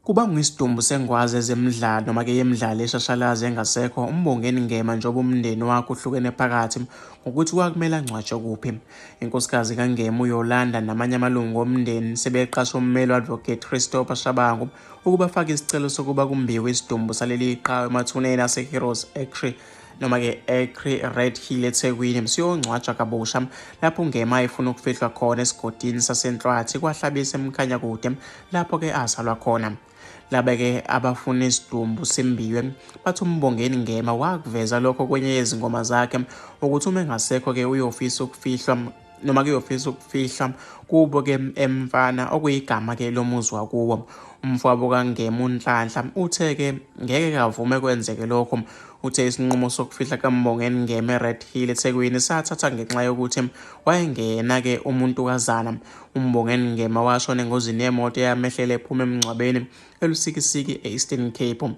Kubangwa isidumbu sengwazi ezemidlalo noma ke yemidlalo eshashalazi engasekho uMbongeni Ngema njengoba umndeni wakhe uhlukene phakathi ngokuthi kwakumele angcwatshwe kuphi. Inkosikazi kaNgema uYolanda namanye amalungu omndeni sebeqashe ummeli u-Advocate Christopher Shabangu ukuba afake isicelo sokuba kumbiwe isidumbu saleli qhawe emathuneni aseHeroes Acre noma ke Acre Red Hill eThekwini siyongcwatshwa kabusha lapho uNgema efuna ukufihlwa khona esigodini saseNhlwathi kwaHlabisa eMkhanyakude lapho ke azalwa khona. Laba ke abafuna isidumbu simbiwe bathi uMbongeni Ngema wakuveza lokho kwenye yezingoma zakhe ukuthi uma engasekho ke uyofisa ukufihlwa noma kuyofisa ukufihla kubo ke emfana okuyigama ke lomuzi wakubo. Umfowabo kaNgema uNhlanhla uthe ke ngeke kavume kwenzeke lokho. Uthe isinqumo sokufihla kaMbongeni Ngema eRed Hill eThekwini sathatha ngenxa yokuthi wayengena ke umuntukazana. UMbongeni Ngema washona engozini yemoto eyamehlela ephuma emngcwabeni eLusikisiki e-Eastern Cape.